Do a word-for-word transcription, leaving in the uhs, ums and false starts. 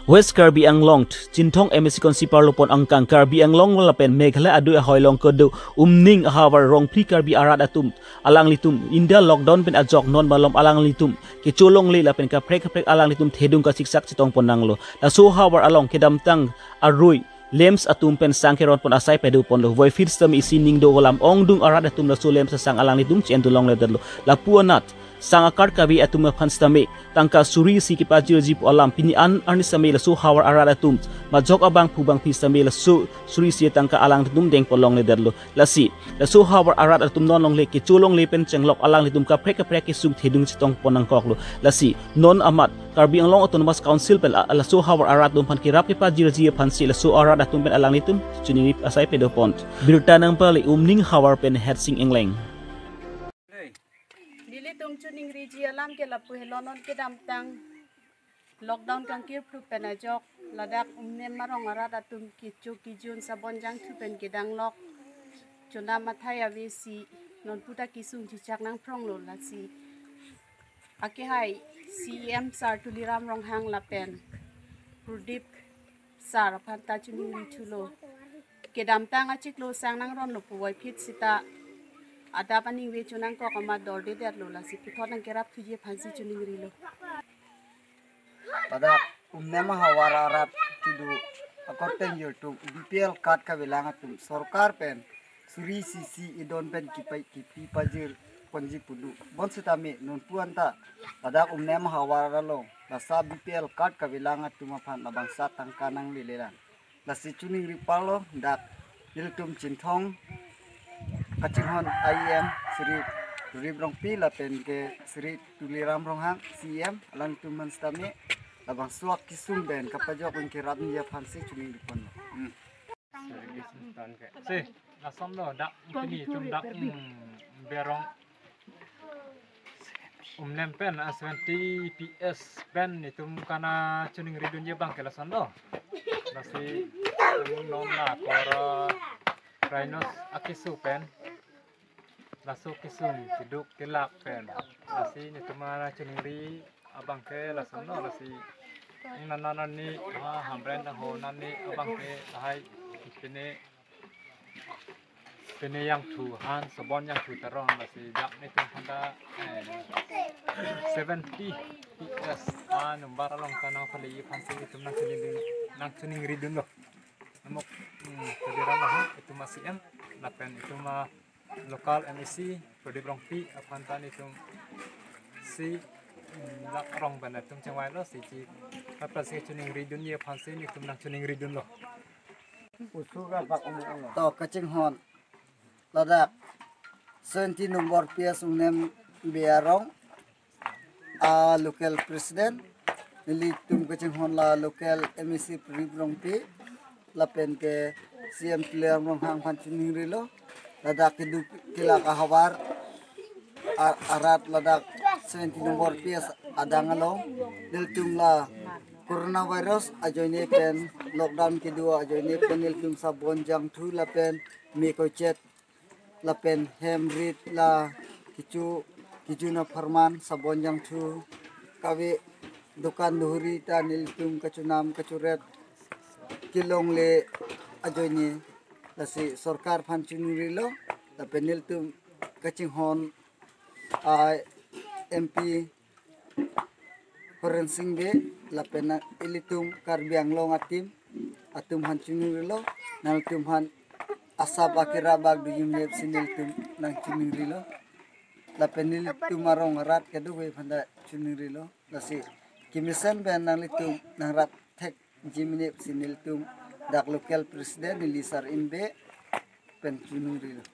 West Karbi Anglong, Chinthong M A C constituency arlo pon angkang Karbi Anglong lapen Meghalaya adui ahoi along kedo Umning ahavar Rongphli Karbi arat atum alanglitum India lockdown pen ajok non malom alanglitum kecholongle lapen kaprek kaprek alanglitum thedung kasiksak chetong pon nanglo. Laso ahavar along kedamtang arui lamps atum pen sang keron pon asai pado ponlo. Voiphit sitame isi ning do alam ongdung arat atum laso lamps asang alanglitum che-en dun longledetlo. Lapu anat sang a-card kave atum aphan sitame tangka suri isi kepajirji pu alam pini an arni sitame laso ahavar arat atum majok abangphu bangphi sitame laso suri isi tangka alanglitum deng pon longledetlo. Lasi laso ahavar arat atum non longle kecholongle pen chenglok alanglitum kaprek kaprek kesung thedung chetong pon nangkoklo. Lasi non amat Karbi Anglong Autonomous Council pen la-, laso ahavar arat atum aphan kerap kepajirji aphansi laso arat atum pen alanglitum choningri asai pado pon. Birta nangpale Umning ahavar pen Hetsing Engleng. Nelitum choningriji alam ke lapu helo, non kedamtang lockdown kangkirplu pen ajok ladak Umning arong arat atum kecho kejun sabon jangthu pen kedanglok chonam athai avesi nonputa kesung chichak nangphronglo. Lasi akehai C E M sir Tuliram Ronghang lapen Pradip sir aphan ta choningri thulo. Kedamtang achiklo sang nangronlo pu Voiphit sita adap aningve chonangkok amat dordedetlo, lasi puthot nangkerap thuji aphansi choningrilo. Ladak Umning ahavar arat kedo akorte atum B P L card kavelang atum sorkar pen suri isi isi idon pen kipai kipi pajir ponji pulo. Bonsitame nonpu anta ladak Umning ahavar along laso B P L card kavelang atum aphan labangso tangka nanglelelang. Lasi choningri parlo dak nelitum Chinthong kachinghon I M Sri Rip Rongpi lapen ke Sri Tuliram Ronghang C E M alangtum aphan sitame labangso akesung pen kapajok pen kerapji aphansi choningri ponlo. Hmm. Si, lason lo dak pini itum dak, hmm, berong Umning pen, ah, seventy P S pen itum kana choningri dunji abang ke lason lo. Lasi itum non la kor rhinos akeso pen laso kesung keduk kelak pen. Lasi nelitum kana choningri abang ke lason lo, lasi nana nani, ah, Hamren dang ho nani abang ke lahai pine pine jangthu han sabon jangthu tarong, lasi dak nelitum aphan ta, eh, seventy P S a number along ta nangpaleji aphansi itum nangchoningri, nangchoningri dunlo. Namok, hmm, Tuliram Ronghang itum a C E M lapen itum a local M A C Pradip Rongpi aphan ta nelitum si, hmm, dak arong pen itum chingvailo, si chi aphansi choningri dunji aphansi nelitum nangchoningri dunlo. To kachinghon ladak seventy number P S Umning Beyarong a local president, nelitum kachinghon la local M A C Pradip Rongpi lapen ke C E M Tuliram Ronghang aphan choningrilo. Ladak keduk kelak ahavar a-, arat ladak seventy number P S adang along nelitum la coronavirus ajoine pen lockdown kedo ajoine pen nelitum sabon jangthu lapen me kochet lapen hem rit la kecho kejun apharman sabon jangthu kave dukan duhuri ta nelitum kachonam kachoret kelongle ajoine lasi sorkar aphan choningrilo lapen nelitum kachinghon a M P Horen Sing Bey lapen ilitum Karbi Anglong a-team atum aphan choningrilo, nangtum aphan asap akira bak dujim nep si nelitum nangchoningrilo. Lapen nelitum arong arat kedo aphan ta choningrilo. Lasi kemesen pen nanglitum nangrap thekji nep si nelitum dak local president neli Sar Inbe pen choningrilo.